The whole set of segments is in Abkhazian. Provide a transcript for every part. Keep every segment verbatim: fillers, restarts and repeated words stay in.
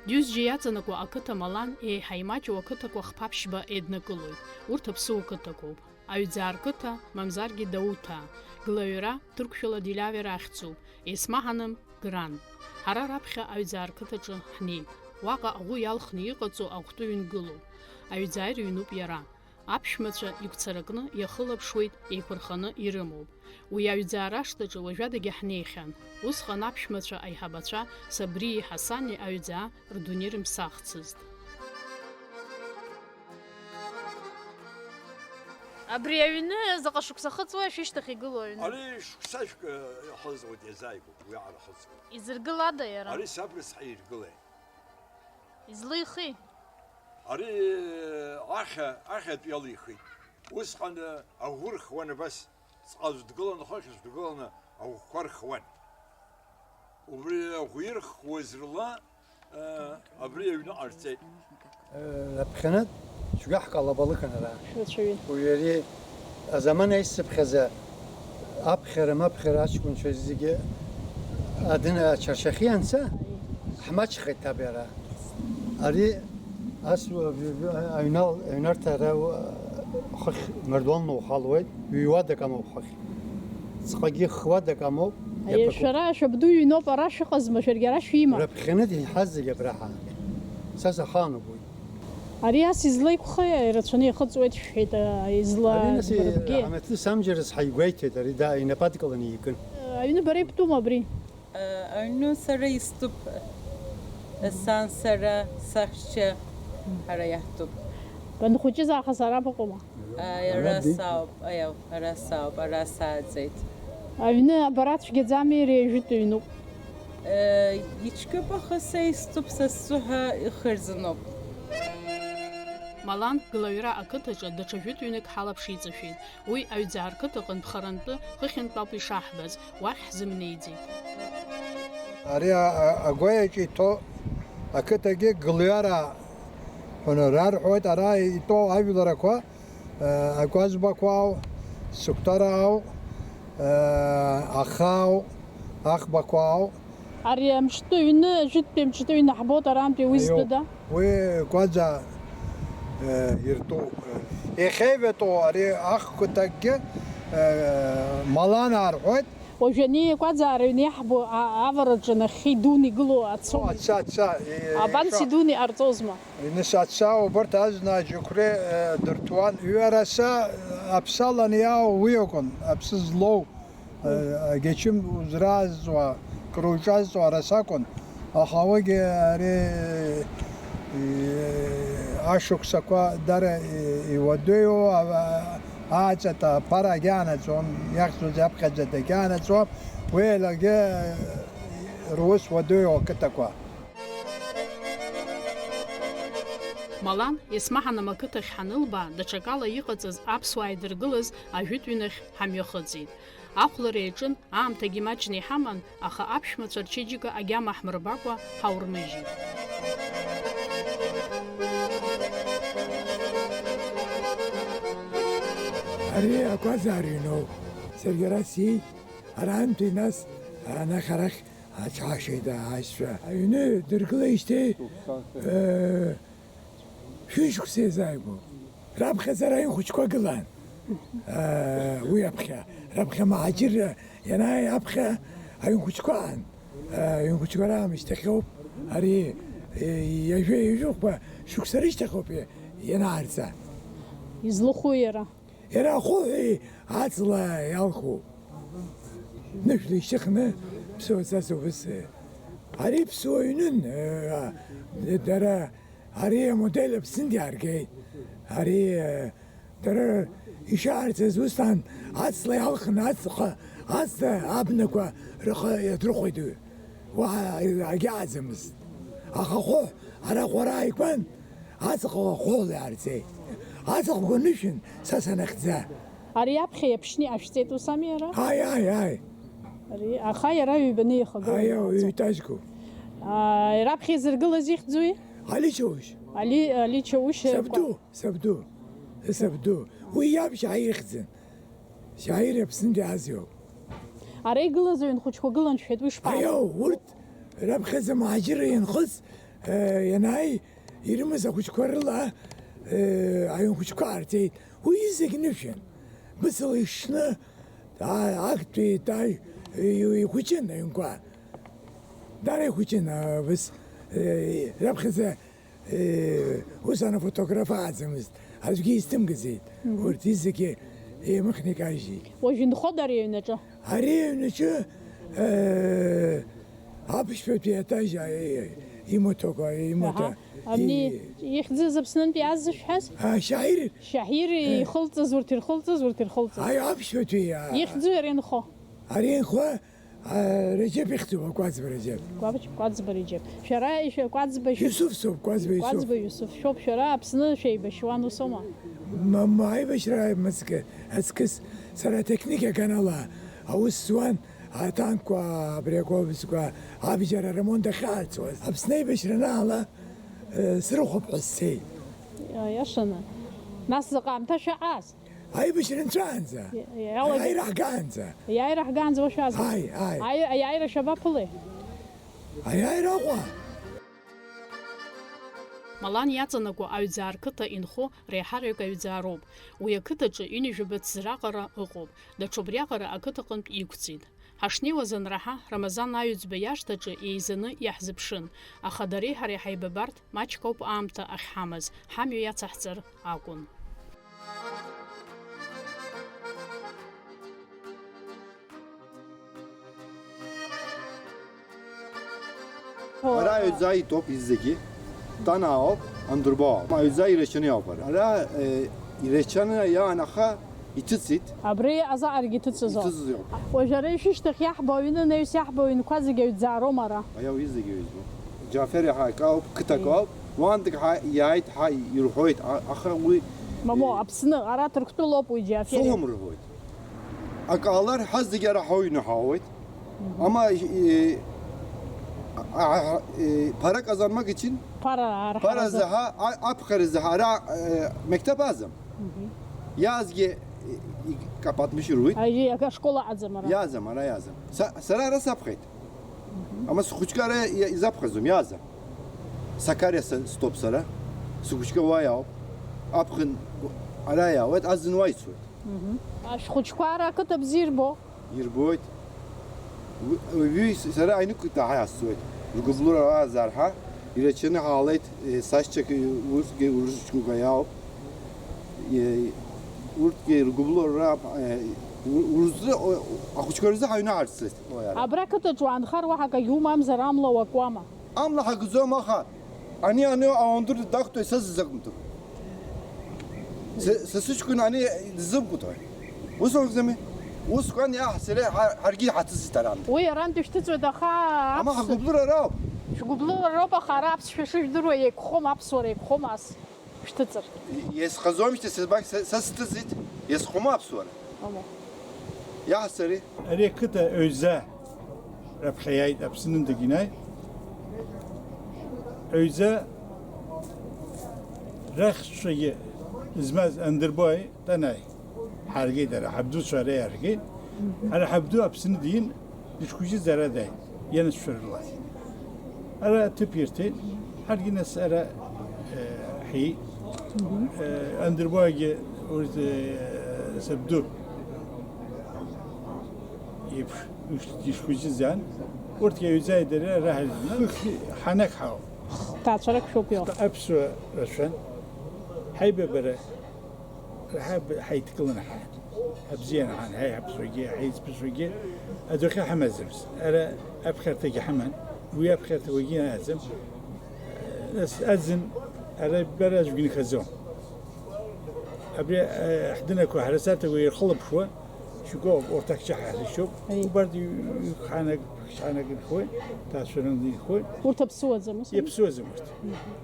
Џьозџьа иаҵанакуа ақыҭа Малан еиҳа имаҷу ақыҭақәа хԥа-ԥшьба еиднакылоит. Урҭ аԥсуа қыҭақәоуп. Аҩӡаа рқыҭа, мамзаргьы Дауҭаа, Глаҩра, ҭырқәшәала Дилиавера ахьӡуп, есмаҳаным, Гран. Ҳара раԥхьа Аҩӡаа рқыҭаҿы ҳнеит. Уаҟа аӷәы иалхны иҟаҵоу ахәтәы ҩнгылоуп. Аҩӡаа ирыҩнуп иара. Аԥшәмацәа игәцаракны иахылаԥшуеит, еиқәырханы ирымоуп. Уи аҩӡаа рашҭаҿы уажәадагьы ҳнеихьан. Усҟан аԥшәмацәа аиҳабацәа Сабрии Ҳасани аҩӡаа рдунеи рымԥсахцызт. Абри аҩны заҟа шықәса хыҵуеи, ашәышьҭахь игылоу аҩны? Ари шықәсажәк, э, иахыҵуеит, иазааигәоуп, уи аара хыҵуеит. Изыргылада иара? Ари саб рыцҳа иргылеит. Излихи? Ари, э, ахьа, ахьатә иалихит. Усҟан, э, аӷәы рхуан абас, ҵҟа аӡә дгыланы, хыхь аӡә дгыланы аӷәқәа рхуан. Убри аӷәы ирхуаз рыла, э, абри аҩны ҟарҵеит. Э, аԥхьанатә цәгьаҳк алабалыхын ара. Шәацәаҩын. Уи ари азаман аисыԥхьаӡа аԥхьара, маԥхьара аҷкәынцәа зегьы адын ачаршьахьы ианца, ҳмаҷхеит аб иара. Ари ас, аҩнал, аҩнарҭа ара, хыхь мардуанла ухалоит, ҩ-уадак амоуп хыхь. Ҵҟагьы х-уадак амоуп. Аиеи, иаԥагоуп. Шәара шәабду иҩноуп, ара шәыҟазма, шәаргьы ара шәима? Раԥхьаны иҳаз зегь абраҳа. Са сахаанагоит. Ари ас излеиқәхеи, ирацәаны иахыҵуеит шәҳәеит, а, изла-, Ари нас, бырбгьы? Аҳамаҭы самџьарыс ҳаигәеиҭеит, ари да, инападкыланы икын. Аҩны бара ибтәума абри? Аҩны сара истәуп. Сан, сара, саҳәшьцәа, ҳара иаҳтәуп. Банхәыҷыз аахыс ара быҟоума? Ара Ара ди? Саауп, аиау, ара саауп, ара сааӡеит. Аҩны абара цәгьаӡами, иара ижәытә ҩнуп? Ицәгьоуп, аха са истәуп, са сзыҳәа ихырзаноуп. Малан Глаҩра ақыҭаҿы даҽа жәытә ҩнык ҳалаԥш иҵашәеит. Уи Аҩӡаа рқыҭаҟынтә харантәы хыхьынтә ауп ишаҳбаз, уахь ҳзымнеиӡеит. Ари а-, а-, агәаҩаҿы иҭоу ақыҭагьы Глаҩра ҳәа рарҳәоит, ара итәоу ажәларақәа, а, Агәазбақәа ауп, Сықәтараа ауп, а, Ахаа ауп, Аӷбақәа ауп. Ари амҿтәы ҩны, жәытәтәи амҿтәы ҩны ҳбоит арантәи, уи Аиоу. Зтәыда? Уи Кәаӡа, э, иртәу, э, иахьеиватәоу ари ахқәаҭакгьы, э, Маланаа рҳәоит. Уажәы ани Кәаӡаа рыҩны иаҳбо а-, авараҿы нахьхьи дуны игылоу ацо. О, аца, аца, э, Абанс шо. Идуны иҟарҵозма? Иныс аца, убарҭ азна аџьықәреи, э, дырҭуан. Ҩараса аԥсалан иаау уи акәын, аԥсы злоу. Агьачым узраазҵуа, круҿазҵуа ара сакәын, аха уигьы ари, и-, ашықәсақәа дара и-, иуадаҩу, а-, а-, ааҵәа аԥара агьаанаҵуам, иахьӡуз аԥхьаӡа дагьаанаҵуам, уи еилагьы рус уадаҩу ақыҭақәа. Малан, есмаҳаным ақыҭахь ҳанылба, даҽакала иҟаҵаз аԥсуаа идыргылаз ажәытә ҩнахь ҳамҩахыҵит. Ахәлара иаҿын, аамҭагьы маҷны иҳаман, аха аԥшәмацәа рчеиџьыка агьама ҳмырбакәа ҳаурмыжьит. Ари акәазар иҩноуп. Саргьы ара сиит, арантәи нас, анахь арахь ацәаашеит аишьцәа. Аҩны дыргылеижьҭеи, э, Шәышықәса иазааигәоуп. Раԥхьаӡа аҩнхәыҷқәа гылан. Аа, уи аԥхьа, раԥхьа муҳаџьырра ианааи аԥхьа аҩнхәыҷқәа аан. Аа, аҩнхәыҷқәа раамышьҭахьоуп ари, е, ҩажәа, ҩажәихәба шықәса рышьҭахьоуп, е, ианаарҵа. Излыхәу иара? Иара ахәыҳәи аҵла иалху. Нышәла ишьҭыхны ԥсуа сас убыс. Ари ԥсуа ҩнын, э, дара, ари амодель Аԥсынтә иааргеит. Ари, э, дара ишаарҵаз усҟан аҵла иалхны аҵла, аҵла абнақәа рхы иадрыхәеит уи. Уаҳа агьааӡамызт. Аха ахәы ара ҟәара ааигәан, аҵла ахәыла иаарҵеит. Аҵлақәа нышәын, са санахьӡа. Ари аԥхьа иаԥшьны иҟашәҵеит, ус ами иара? Ааи, ааи, ааи. Ари, аха иара ҩбаны ихагылан. Ааи, ааи, иҟаҵоуп. Ҩ-етажкоуп. Аа, раԥхьа изыргылаз ихьӡуи? Али Чаушь. Али, Али Чаушь. Сабду, сабду. Сабду. Уи иаб шьааир ихьӡын. Шьааир Аԥснынтәи иааз иоуп. Ара игылаз аҩнхәыҷқәа гылан шәҳәеит, уи шԥа? Аиоу, урҭ раԥхьаӡа муҳаџьырра ианхыҵ, Ианааи, ирымаз ахәыҷқәа рыла аҩынхәыҷқәа аарҵеит. Уи зегь нышәан. Быцала ишшны, а, актәи етаж ихәыҷын аҩнқәа. Дара ихәыҷын, а, быс, э, раԥхьаӡа, э, ус ана фотограф ааӡамызт. Аӡәгьы изҭымгӡеит. Мгм. Урҭ зегьы еимыхны икажьит. Уажә инхода ари аҩнаҿы? Ари аҩнаҿы, э, аԥшьбатәи атаж, э, имоҭакәа, имоҭа. Аҳа. Абни и- ихьӡыз Аԥснынтәи азышәҳәаз? А, Шьаҳир. Шьаҳир Э. ихылҵыз, урҭ ирхылҵыз, урҭ ирхылҵыз. Аи, аԥшьбатәи, а. Ихьӡу иара инхо? Ари инхо, а, Раџьеԥ ихьӡуп, Кәаӡба Раџьеп. Кәач-, Кәаӡба Раџьеп. Шәара ишәа-, Кәаӡба шәа-, Иусуф соуп, Кәаӡба Иусуф. Кәаӡба Иусуф шәоуп, шәара Аԥсны шәеибашьуан, ус аума? Ма, ма, аибашьра мыцкы, аҵкыс сара атехника аганала аус зуан, атанкқәа, абри автобусқәа абџьар аремонт ахьаацуаз. Аԥсны аибашьра анаала, э, срыхәап ҳәа сцеит. Иа-, иашаны. Нас заҟа аамҭа шәаҟаз? Аибашьра нҵәаанӡа. Иа-, иалагеит. Аиааира ҳгаанӡа. Аиааира ҳгаанӡа уа шәаазгеит? Ааи, ааи. Аи-, аиааира шәабаԥылеи? Аиааира Аҟәа. Малан иаҵанакуа Аҩӡаа рқыҭа инхо реиҳараҩык Аҩӡаа роуп. Уи ақыҭаҿы ҩынҩажәаба ҭӡраҟара ыҟоуп. Даҽа убриаҟара ақыҭаҟынтә иқәҵит. Ҳашнеиуаз анраҳа, Рамазан Аҩӡба иашҭаҿы еизаны иаҳзыԥшын, аха дареи ҳареи ҳаибабарҭ маҷк ауп аамҭа ахьҳамаз, ҳамҩа иацаҳҵар акәын. Ара аҩӡаа итәоуп изегьы. Танаа ауп, Андурба ауп. Аҩӡаа ирачаны иауп ара. Ара, э, ирачаны иаан аха иҭыҵит. Абри азаҟарагьы иҭыҵыз ауп. Иҭыҵыз ауп. Уажә ара ишәышьҭахь иаҳбо аҩны, анаҩс иаҳбо аҩнқәа зегьы аҩӡаароума ара? Аиа, уи зегьы аҩӡоуп. Џьафер иаҳа акы ауп, қыҭак ауп. Уаантәи ҳа-, иааит, ҳа-, ирҳәоит, а-, аха уи, Мамо, э, Аԥсны, ара Ҭырқәтәылоуп уи Џьафер. Соуам рҳәоит. Акы ҟалар, ҳа зегьы ара ҳаҩны ҳаауеит. Мгм. Ама, э, а, а, э, пара казанмак için, Пара, ара, пара ҳаразы. Заҳа, а, аԥхьара заҳа, ара, э, мектеб азам. Мгм. Иаазгьы, э, и-, капатмышьыр уит. Аи, ашкол аӡам ара. Иаазам, ара иаазам. Са, сара ара саԥхьеит. Мгм. Ама схәыҷқәа ара и-, изаԥхьаӡом, иаазам. Сакариа са, стәоуп сара. Схәыҷқәа уа иаауп. Аԥхын ара иаауеит, азын уа ицоит. Мгм. Ашәҟәыҷқәа ара ақыҭа бзиа ирбо? Ирбоит. Уи, уи сара аҩнык даҳа иасцуеит. Ргәыблыра азар ҳа, ирачаны ҳаалеит, е, сашьцәагьы, урҭгьы урыжәшьқәа иаауп. Е, урҭгьы ргәыблыра, е, у-, урзы, о, ахәыҷқәа рзы ҳаҩны ҳарцеит. Абра ақыҭаҿ уаанхар уаҳа акагьы умамзар, амла уакуама? Амла ҳагӡом, аха ани, ани ауандыр дахҭоит, са сзақәымҭәо. Са, са сыҷкәын ани дыззымгәаҭои? Ус акәӡами? Усҟан иаҳ-, сара ҳа-, ҳаргьы иҳаҭысит арантәи. Уи арантәи шәҭыҵуеит, аха Ама аԥс-, ҳагәыблыра роуп. Шәгәыблыра роуп, аха ара аԥсшәа шыжәдыруа еиқәхом, аԥсуара еиқәхом ас. Шәҭыҵыр. Исхаӡомшьҭа сызбак са, са сҭыҵит, иазхоума аԥсуара? Ама. Иаҳзари? Ари ақыҭа аҩӡа раԥхьа иааит, Аԥснынтәгьы иааит. Аҩӡа рахьцәагьы змаз Андырбои Танааи. Ҳаргеит ара, ҳабдуцәа ара иааргеит. Ара ҳабду Аԥсны диин, дышхәыҷыз ара дааит, ианацәа рыла. Ара аҭыԥ ирҭеит, ҳаргьы нас ара, э, ҳиит. Э, Андырбоагьы урҭ, э, сабду иеиԥш, ишхәыҷыз ан, урҭгьы аҩӡа идара ара ҳаргьы. Хыхь ҳанак ҳауп. Ҭаацәарак шәоуп иоух. Аԥсуа рацәан, ҳаибабара Ҳа-, ҳаидкыланы ҳаан. Ҳабзианы ҳаан, ҳаи ҳаԥсуагьы, ҳаизԥсуагьы, адәахьы ҳамаӡамызт. Ара аԥхьарҭагьы ҳаман, уи аԥхьарҭа уигьы аӡам. Нас аӡын, ара бара аӡәгьы нхаӡом. Абри, э, ҳдынақәа ҳарасаҭақәа ирхылаԥшуа, шьоукы урҭ акчаҳа рышьоуп. Аи. Убарҭ ҩ-, ҩ-, ханак, ханак инхоит, ҭаацәаран инхоит. Урҭ аԥсуаӡам, ус? Иаԥсуаӡам урҭ.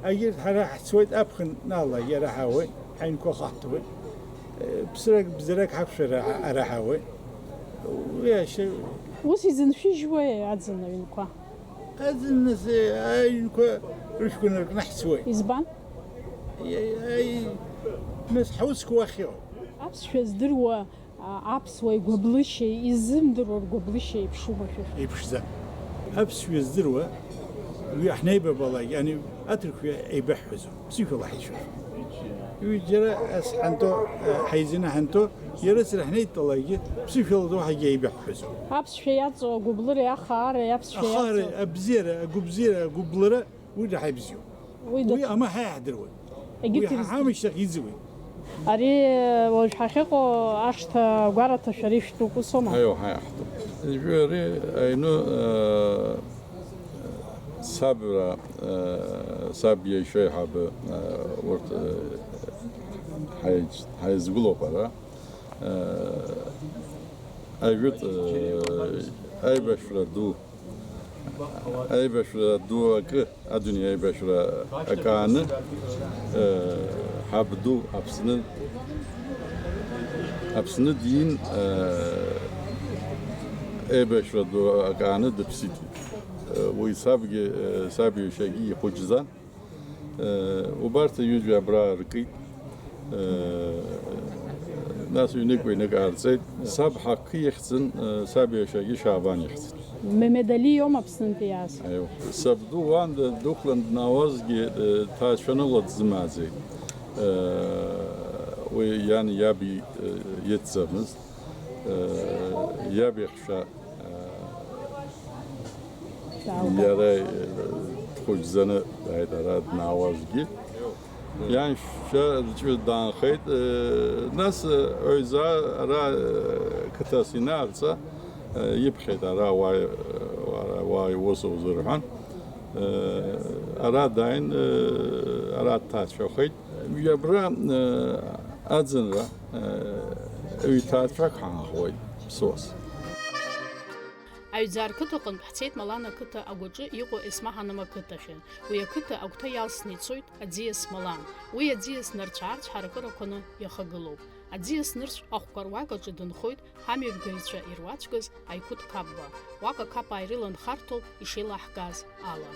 Егьырҭ ҳара ҳцоит аԥхын ала, иара ҳауеит, ҳаҩнқәа хаҳҭуеит. Ԥсрак, бзарак ҳақәшәар ара ҳауеит. Уи ашьа- Ус изыншәыжьуеи аӡын аҩнқәа? Аӡын нас, аҩнқәа рыжәқәа наркны ҳцуеит. Избан? Аи, аи, нас ҳусқәа уахь иҟоуп. Аԥсшәа здыруа А, аԥсуа игәаблышьа, изымдыруа ргәаблышьа еиԥшума шәа? Еиԥшӡам. Аԥсшәа здыруа, Уи ҳнеибабалак, ани аҭырқәа еибаҳҳәазу, ԥсышәала ҳаицәажәо. Уи џьара ас ҳанто, ҳаизаны ҳанто, иара сара ҳнеидтәалакгьы ԥсышәала доуҳагьы еибаҳҳәазу. Аԥсшәа иаҵоу агәыблыреи ахаареи аԥсшәа Ахаара, иаҵоу. Абзиара, агәыбзиара, агәыблыра, уи даҳа ибзиоуп. Уи даҳа. Ҳама ҳаиаҳдыруеит. Егьырҭ Уи ирзҭ- ҳамышьҭахь иӡуеит. Ари уажә ҳахьыҟоу ашҭа агәараҭа шәара ишәтәуп, усоума? Аио, ҳаиаҳтәуп. Ижәи ари аҩны, э, сабра, э, саб иашьа еиҳабы, э, урҭ, э, ҳаиз-, ҳаизгылоуп ара. Э, ажәытә, э, аибашьра ду Аибашьра ду акы, адунеи аибашьра акааны, э, ҳабду Аԥсны, Аԥсны диин, э, аибашьра ду акааны дыԥсит. Э, уи сабгьы, э, саб иашьагьы ихәыҷӡан. Э, убарҭ аҩыџьа абра ркит. Э, нас ҩнык-ҩнык аарҵеит. Саб ҳақы ихьӡын, э, саб иашьагьы Шьаабан ихьӡын. Мемед Али иоума Аԥснынтәи иааз? Аио. Сабду уан д-, дықәлан днаауазгьы, э, ҭаацәаныла дзымааӡеит. Э, уи иан иаб и-, э, иацӡамызт. Э, иаб иахьшәа Иара, э, дхәыҷӡаны дааит ара днаауазгьы. Ианшьцәа рҿы даанхеит, э, нас, э, аҩӡа ара, э, қыҭас инаарца, э, иԥхьеит ара уа, уа, уа иус узырҳәан. Э, ара дааин, э, ара дҭаацәахеит. Уи абра, э, аӡынра, э, ҩ-ҭаацәак ҳаанхоит ԥсуас. Аҩӡаа рқыҭаҟынтә ҳцеит Малана ақыҭа агәаҿы иҟоу Есма Ҳанам ақыҭахьы. Уи ақыҭа агәҭа иалсны ицоит аӡиас Малан. Уи аӡиас нарцә-аарцә ҳаракы рақәаны иахагылоуп. Аӡиас нырцә ахәкаруак аҿы дынхоит ҳамҩаԥгаҩцәа ируаӡәкыз Аиқәыҭ Қапба. Уаҟа Қапаа ирыланхарҭоуп ишеилаҳкааз ала.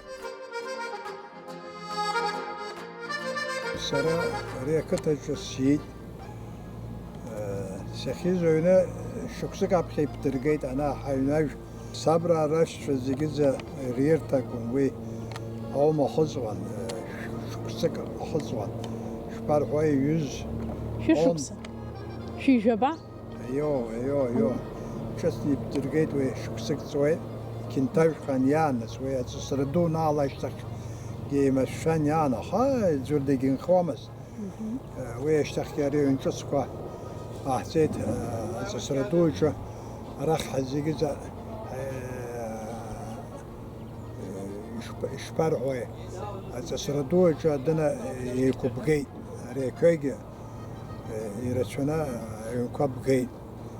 Сара ари ақыҭаҿы сиит. Сахьиз аҩны шықәсык аԥхьа иԥдыргеит, ана ҳаҩнажә. Сабраа рашьцәа зегьы за риирҭ акәын уи. Аума ахыҵуан, шықәсык ахыҵуан. Шԥарҳәуа, иҩыз. Шәышықәса? Шәи жәаба? Аио, аио, аио. Ҿыцны иԥдыргеит уи, шықәсык ҵуеит. Қьынҭажәхан иааныз уи аҵысра ду наала ашьҭахь еимашәшәан иаан, аха ӡәыр дагьынхомызт. Мгм. Уи ашьҭахьгьы ари аҩн ҿыцқәа ҟаҳҵеит, аҵысра ду аҿы арахь ҳазегьы ҵа-, ишԥа-, ишԥарҳәуеи, аҵысра ду аҿы адәына еиқәыбгеит, ари ақәагьы ирацәаны аҩнқәа бгеит.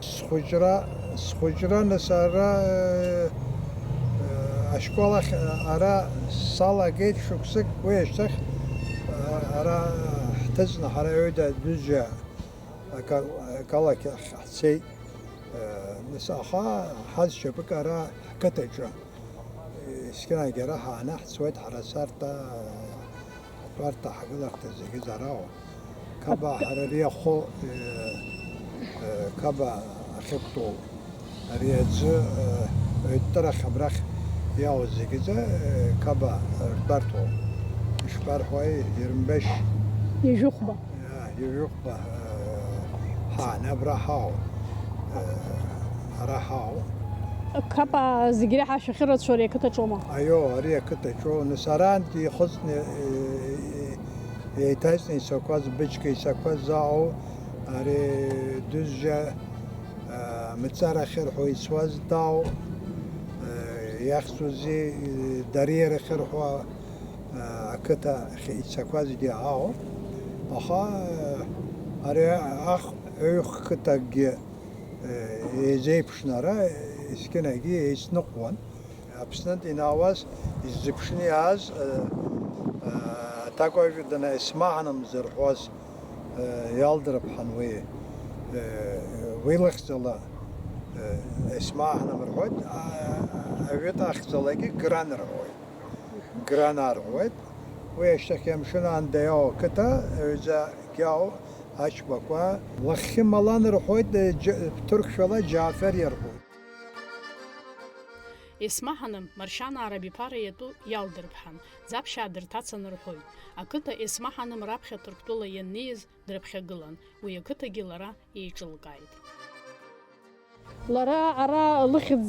Схәыҷра, схәыҷра, нас ара, э, э, ашкол ахь, э, ара салагеит шықәсык, уи ашьҭахь, э, ара ҳҭыҵны ҳара ҩыда Дәыжьа ака-, ақалақь ахь ҳцеит. Э, нас аха ҳазшьапык ара ҳқыҭаҿы. Есқьынагь ара ҳаанаҳҵуеит, ҳара Сарта, Ҳтәарҭа ҳгыларҭа зегьы зарауа. Қаба ҳара ари ахәы, э, э, Қаба ахьықәтәоу, ари аӡы, э, ҩттәырахь абрахь иаауа зегьы ӡа, э, Қаба ртәарҭоуп. Ишԥарҳәуеи, ирымбашь? Ҩажәихәба. Иа, ҩажәихәба, э, ҳаан, абра ҳаауп. Э, ара ҳаауп. Қаба зегь реиҳа шәахьырацәоу ари ақыҭаҿоума? Аио, ари ақыҭаҿоу. Нас арантәи ихыҵны, э, э, еиҭаҵны исақәаз, быџьга исақәаз заау, ари Дәыжьа, э, Мҵарахь ирҳәо ицуаз дау, э, иахьӡузеи, э, Дариарахь ирҳәо, ақыҭа ахь ицақәазгьы ауп, аха, ари ахҩык қыҭакгьы, еизеиԥшны ара, есқьынагьы еицныҟәон. Аԥснынтә инаауаз, иззыԥшны иааз, аҭакәажә дана Есма Ҳанам зырҳәоз, иалдырԥҳан уи, уи лыхьӡала, Есма Ҳанам рҳәоит, аҩыта ахьӡалагьы Гран рҳәоит. Гран арҳәуеит. Уи ашьҭахь амшын аанда иаау ақыҭа, аҩӡа иаау Ачбақәа. Лахьхьы Малан рҳәоит, џьа-, ҭырқәшәала Џьафер иарҳәоит. Есма Ҳаным, Маршьанаа рабиԥара иатәу иалдырԥҳан, Ӡаԥшьаа дырҭацан рҳәоит. Ақыҭа Есма Ҳаным раԥхьа Ҭырқәтәыла ианнеиз дрыԥхьагылан, уи ақыҭагьы лара еиҿылкааит. Лара ара лыхьӡ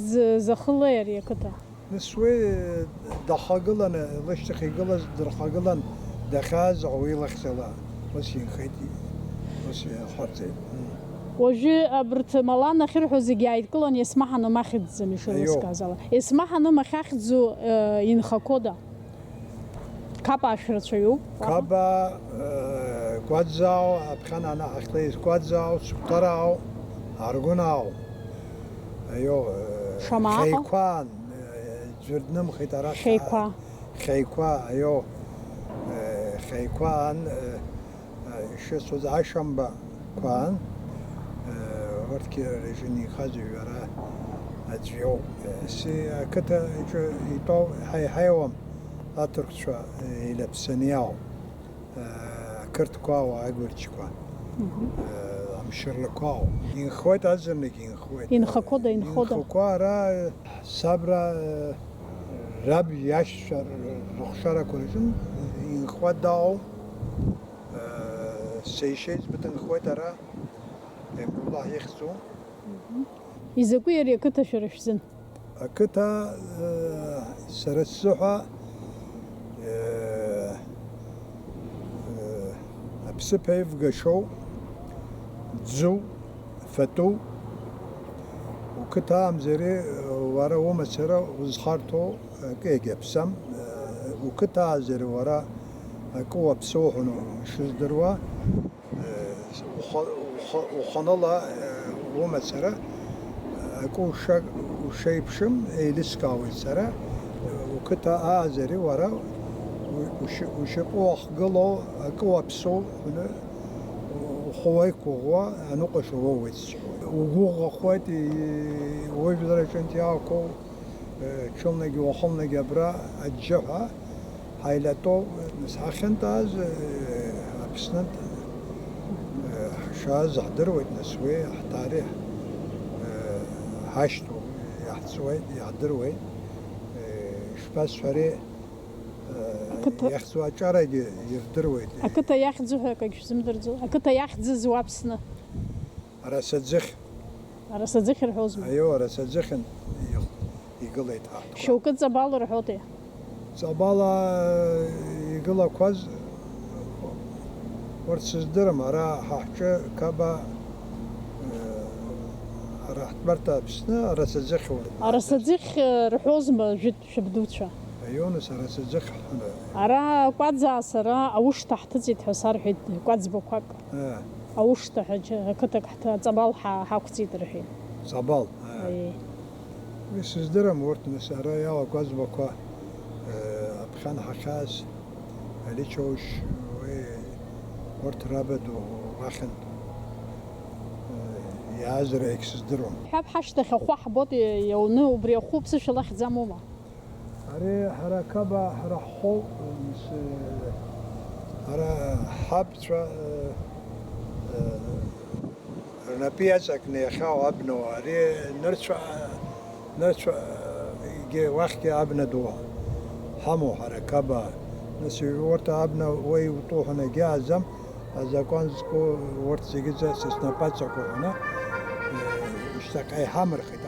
захылеи ари ақыҭа? Нас уи дахагыланы, лышьҭахь игылаз дырхагылан, дахьааз уи лыхьӡала ус инхеит, ус иахарҵеит. Уажәы абарҭ Малан ахьырҳәо зегьы ааидкыланы Есма Ҳаным ахьӡӡам Аио. Ишеилыскааз ала. Есма Ҳаным ахьахьӡу, э, инхақәода? Қапа ашәарацәа иоуп. Қапа, э, Гәаӡаау, аԥхьан ана ҳахьлеиз Гәаӡаау, Цыгәҭараау, Аргәынаау. Аио, э, Шамаҟа? Хеиқәан, э, ӡәыр днымхеит арахь. Хеиқәа. Хеиқәа, аио, э, Хеиқәан, э, ишыцәоз Ашамбақәан, э, урҭгьы рыжьы инхаз ҩара аӡә иоуп. Э, си ақыҭа иҿы итәоу ҳаиҳаиуам, аҭырқәцәа, э, илаԥсаны иаауп. Э, ақырҭқәа, агәырџьқәа, Мгм. э, амшырлақәа. Инхоит, азырнагь инхоит. Инхақәода, инхода? Инхақәа ара, э, сабра, э, раб иашьцәа р-, рыхшарақәа рҿын, инхуа дааоу, э, сеишеи збыҭ нхоит ара, Емруллаҳ ихьӡу. Изакәи ари ақыҭа шәара шәзын? Ақыҭа, э, сара сзыҳәа, э, э, аԥсыԥ еивгашоу, ӡу, фатәу, уқыҭа амзари, э, уара умацара узхарҭоу акы егьаԥсам, э, уқыҭа азари уара акы уаԥсоу ҳәа ишыздыруа, Ухы-, ухы-, уханыла, э, умацара, акы уша-, ушеиԥшым, еилыскаауеит сара, э, уқыҭа ааӡари уара, у-, ушьы-, ушьапы уахгылоу, акы уаԥсоу, ны, ухы уеиқәыӷәӷәа, аныҟәашьа уоуеит сҳәоит. Угәыӷәӷәахоит, и-, уажәлар аҿынтә иаақәоу, Ҽылнагьы уахынлагьы абра аџьџьаҳәа ҳаилатәоуп, нас ҳахьынтәааз, Аԥснынтә ҳшааз ҳдыруеит, нас уи ҳтариҳ ҳашьҭоуп, иаҳҵуеит, иаҳдыруеит. Ишԥасҳәари, Ақыҭа- иахьӡу аҿарагьы ирдыруеит. Ақыҭа иахьӡу ҳәа акагь шәзымдырӡо? Ақыҭа иахьӡыз уа Аԥсны? Арасаӡыхь. Арасаӡыхь рҳәозма? Аио, арасаӡыхьын игылеит ҳаҳҭқәа. Шьоукы Ҵабал рҳәоти? Ҵабала игылақәаз урҭ сыздырам, ара ҳа ҳҿы Қаба, ара ҳтәарҭа Аԥсны арасаӡыхь урҭ. Арасаӡыхь рҳәозма жәытә шәабдуцәа? Аио, нас арасаӡыхь ҳәа. Ара Кәаӡаа сара аушҭа ҳҭыҵит ҳәа сарҳәеит, кәаӡбақәак. Э. Аушҭа ҳәа џьа-, ақыҭак ҳҭ-, Ҵабал ҳа-, ҳақәҵит рҳәеит. Ҵабал, э. Аиеи. Уи сыздырам, урҭ нас ара иалақәа аӡбақәа, э, аԥхьан ҳахьааз, Али Чоушь, уи урҭ раба ду уахьынтә, э, иааз рахь сыздыруам. Ҳәап, ҳашьҭахь ахәы ҳбоит, иауны убри ахәы ԥсышәала ахьӡамоума? Ари ҳара Қаба, ҳара ҳхоуп, мс, ҳара ҳабцәа, э, э, рнапы иаҵакны иахьаау абнауаа, ари нырцә, нырцә, егьи уахьгьы абна ду ҳамоу ҳара Қаба. Нас урҭ абна уа иутәу ҳәа егьааӡам, азакәан зку урҭ зегьы са снапаҵақәа ҳәаны, э, шьҭахьҟа иҳамырхит.